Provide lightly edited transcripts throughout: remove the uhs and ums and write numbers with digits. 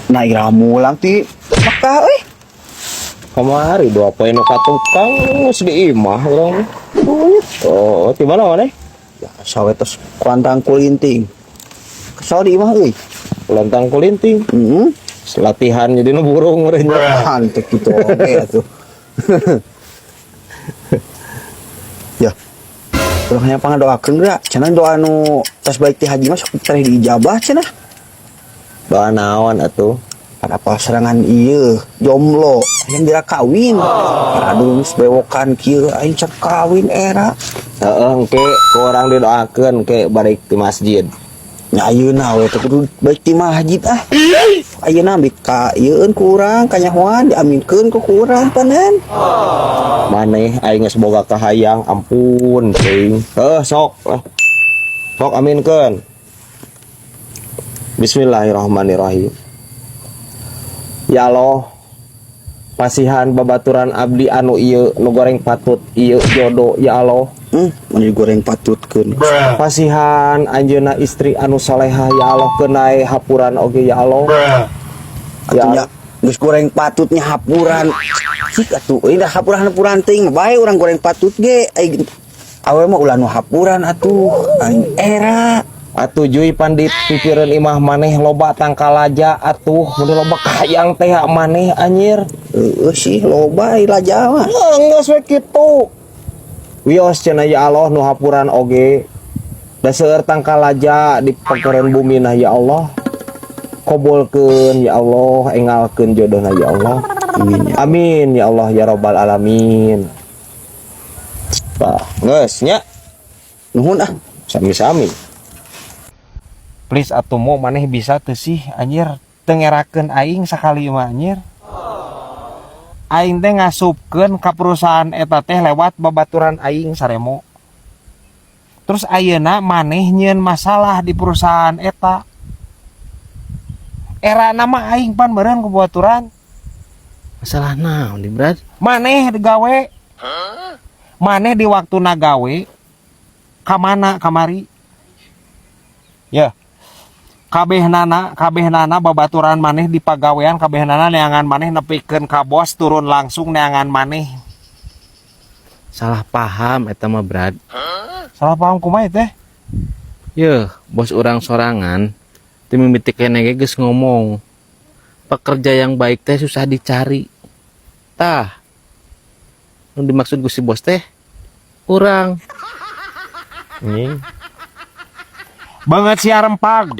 Nah, ira mulang ti Mekah euy. Kamari dua poe nu ka tukang geus di imah urang. Oh, di mana maneh? Ya, sawe tos kuantang kulinting. Kesal di imah euy. Kulantang kulinting. Heeh. Latihan jadi nu burung meureun nya. Hantu gitu oke atuh. Ya. Urang hayang pangadoakeun geura. Cenah doa nu tos balik ti haji mah sok tereh diijabah cenah. Doa naon atuh? Pada apa serangan ieu jomblo hayang dira kawin. Aduh geus bewokan kieu aing can kawin era. Heeh, engke ku urang didoakeun ke balik di masjid. Nya ayeuna we teh kudu balik ti masjid ah. Ayeuna ambik ka ieueun ku urang kanyahoan diaminkeun ku urang panan. Maneh aing geus boga kahayang, ampun teuing. Heuh, sok lah. Sok aminkeun. Bismillahirrahmanirrahim. Ya Allah, pasihan babaturan abdi anu ieu nu goreng patut ieu jodoh ya Allah. Mun digoreng patutkeun. Pasihan anjeunna istri anu salehah ya Allah, keunai hapuran oge ya Allah. Atuh nya geus goreng patutnya hapuran. Cik atuh euy dah hapuran-hapuran teuing mah bae urang goreng patut ge. Aing awe mah ulah nu hapuran atuh. Aing era. Atuh juy pandit pipireun imah maneh loba tangkalaja atuh mun loba kahayang teh maneh anjir. Heueuh sih loba ieu laja mah. Geus we kitu. Wios cenah ya Allah nu hapuran oge. Da seueur tangkalaja di pekeren bumi nah ya Allah. Kobolkeun ya Allah, engalkeun jodohna ya Allah. Amin ya. Amin ya Allah ya rabbal alamin. Tah, geus nya. Nuhun ah. Sami-sami. Please atuh mo maneh bisa teu sih anjir teu ngerakeun aing sakali mah anjir. Aing teh ngasupkeun ka perusahaan eta teh lewat babaturan aing saremo. Terus ayeuna maneh nyieun masalah di perusahaan eta. Erana mah aing pan meureun ku babaturan. Masalah naon di Brad? Maneh digawe. Maneh di waktuna gawe ka mana kamari? Ya. Kabeh nana babaturan maneh di pagawean kabeh nana neangan maneh nepikeun ka bos turun langsung neangan maneh. Salah paham eta mah Brad. Salah paham kumaha teh? Yeuh, bos urang sorangan ti mimiti keneh ge geus ngomong. Pekerja yang baik teh susah dicari. Tah. Nu dimaksud ku si bos teh urang. Anjing. Banget si rempag.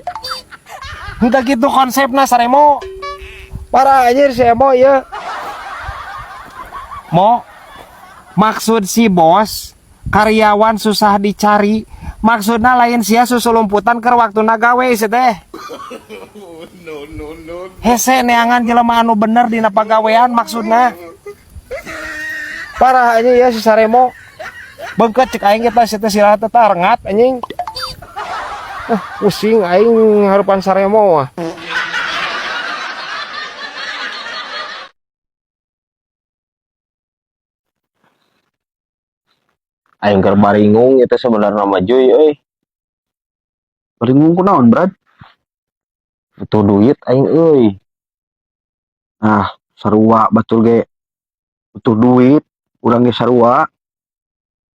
Henteu kitu konsepna saremo. Parah anjir si Emo ieu. Mo maksud si bos karyawan susah dicari, maksudna lain sia susulumputan keur waktuna gawe sia teh. Hese neangan jelema anu bener dina pagawean maksudna. Parah anjing ya si Saremo. Bengket cek aing eta sia teh sirah teh rengat anjing. Pusing aing harupan Saremo mah. Aing keur baringung itu sebenarnya mah Juy euy. Baringung kunaon, Brad? Butuh duit aing euy. Ah, sarua batur ge butuh duit, urang ge sarua.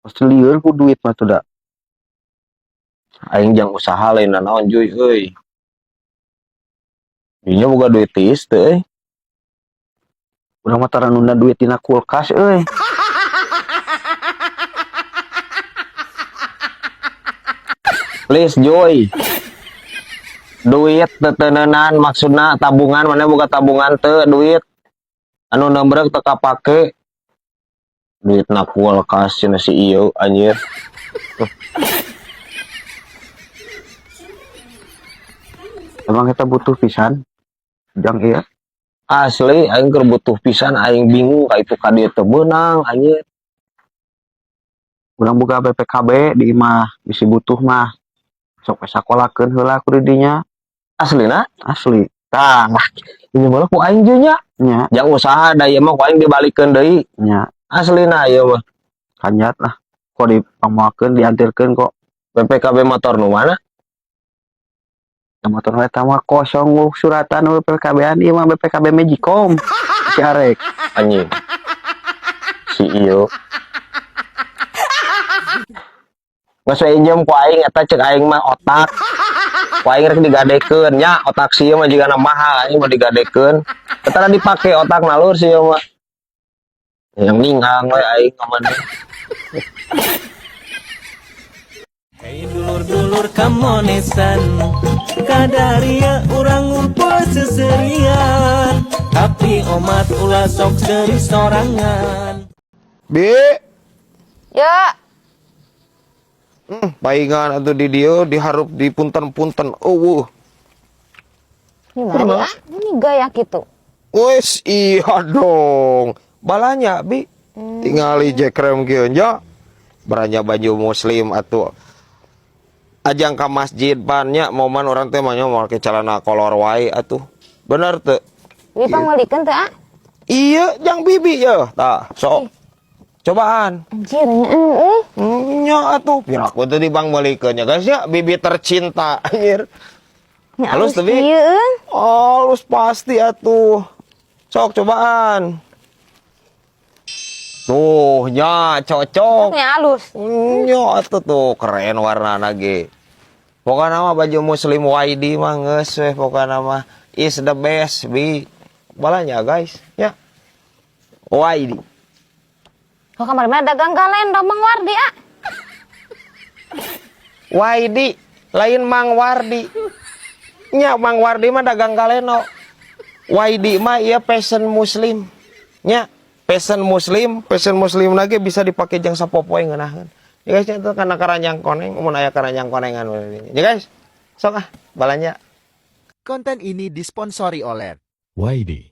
Pasti lieur ku duit mah tuh da. Aing jang usaha lain naon Juy euy. Dinya boga duit tiis teu euy. Urang mah tara nunda duit dina kulkas euy. Please Joy. Duit teteneunan maksudna tabungan mana boga tabungan teu duit. Anu nembrek teu kapake. Duit na kulkas cenah si ieu anjir. Emang kita butuh pisan? Jang iya. Asli aing keur butuh pisan aing bingung ka itu ka dieu teu meunang anjir. Urang boga BPKB di imah bisi butuh mah. Sok we sakolakeun heula ku di dinya. Aslina? Asli. Tah, ini mah ku aing jeung nya. Nya. Jang usaha da ieu mah ku aing dibalikeun deui. Nya. Aslina ieu mah. Kanjat lah. Kok dipamoakeun diantirkeun kok. BPKB motor nu mana? Motor eta mah kosong suratan BPKB-an, ieu mah BPKB Magicom. Si arek. Anjing. Si iyo. Geus we injem ku aing eta, cek aing mah otak. Ku aing rek digadekeun nya, otak si ieu mah jigana mahal, aing mau digadekeun. Eta dipake otak nalur si ieu mah. Yang ningang we aing ka maneh. Hey dulur-dulur kamonesan, kadaria urang ngumpul seserian, tapi omat ulah sok seri sorangan. Bi, Ya, paingan atuh di dieu diharup di punten-punten eueuh. Gimana ya? Ini gaya gitu. Wes iya dong. Balanya bi. Tingali jekrem kieu nya. Beranya baju muslim atuh. Ajang ka masjid pan nya, momen orang teh mah nya make celana kolor wae atuh. Bener teu? Wi pangmeulikeun teh, ah? Iya, jang bibi ya. Tah, sok. Cobaan. Anjir, nya euy. Nya atuh, piraku teh dipangmeulikeun nya guys ya, bibi tercinta anjir. Nya Halus halus teh, Bi? Ieu, euy. Halus pasti atuh. Sok cobaan. Tuh, nya cocok. Nya halus. Nya atuh tuh keren warna ge. Pokoknya mah baju muslim YD mah geus we, pokoknya mah is the best bi. Balanya guys, ya. YD. Kok kamari mah dagang galendo Mang Wardi, ah? YD lain Mang Wardi. Nya Mang Wardi mah dagang galeno. YD mah ieu fashion muslim. Nya fashion muslim lagi bisa dipakai jang sapopoe ngeunaheun. Ya guys, itu karena keranjang koneng, mun aya keranjang konengan. Ya guys, sok ah, balanja. Konten ini disponsori oleh YD.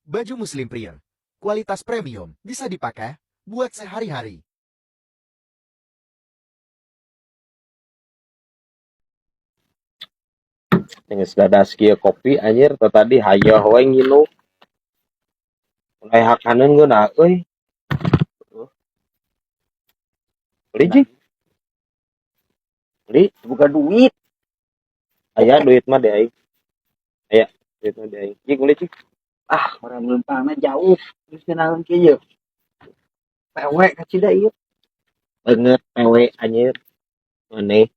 Baju Muslim Pria. Kualitas premium, bisa dipakai buat sehari-hari. Geus dadas kieu kopi anjir, teh tadi hayoh we nginum. Mun aya hakaneun geunah euy. Beli jing. Beli, Buka duit. Aya duit mah deh aing. Aya duit mah deh aing. Jing beli jing. Ah, orang leumpangna jauh. Terus kenalan kieu. PW kacida ieu. Banget PW anjir. Maneh.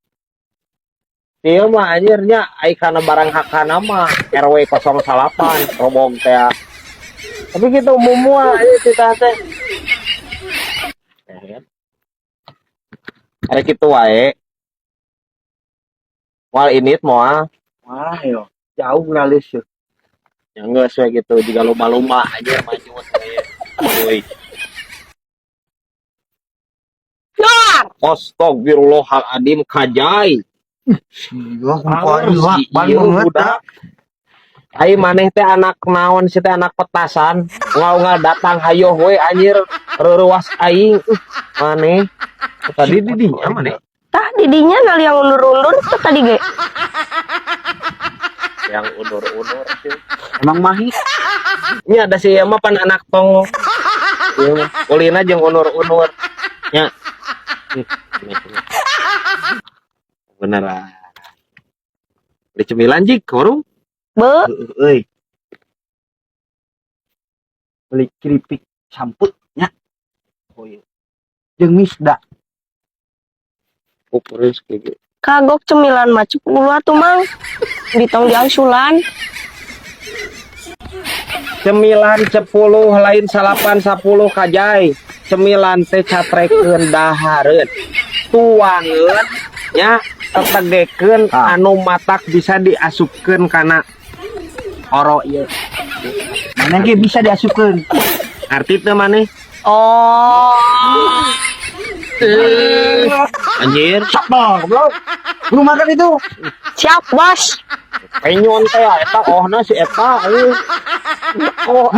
Ieu mah anjir nya ai kana barang hakana mah RW 08 robong teh. Tapi gitu mumua anjir kita teh. Ada kitu wae. Moal init moal. Wah, yo. Jauh ralis yo. Ya geus we gitu jiga lumba-lumba anjir maju we. Woi. Astagfirullahaladzim kajai. Iya, Iya, budak. Ai maneh teh anak naon sih teh, anak petasan. Ngau-ngau datang hayoh we anjir reurewas aing. Maneh. Tadi di dinya maneh. Tah didinya nali yang undur-undur tuh tadi ge. Yang undur-undur sih. Emang mahi. Ini ada si mah pan anak tong. Ieu mah ulina jeung unur-unur. Nya. Bener lah. Beli cemilan jik, warung. Be, Euy. Beli keripik samput nya. Oh iya. Jeung misda. Ukurin kayak gitu. Kagok cemilan mah 10 atuh Mang. Ditong diangsulan. Cemilan 10 lain salapan 10 kajai. Cemilan teh catrekeun dahareun. Tuangeun nya tetegekeun anu matak bisa diasupkeun kana oro ieu. Mana ge bisa diasupkeun. Arti teu maneh? Oh. Anjir. Sok dong, goblok. Belum makan itu. Siap, Bos. Penyon teh eta ohna si eta euy. Oh.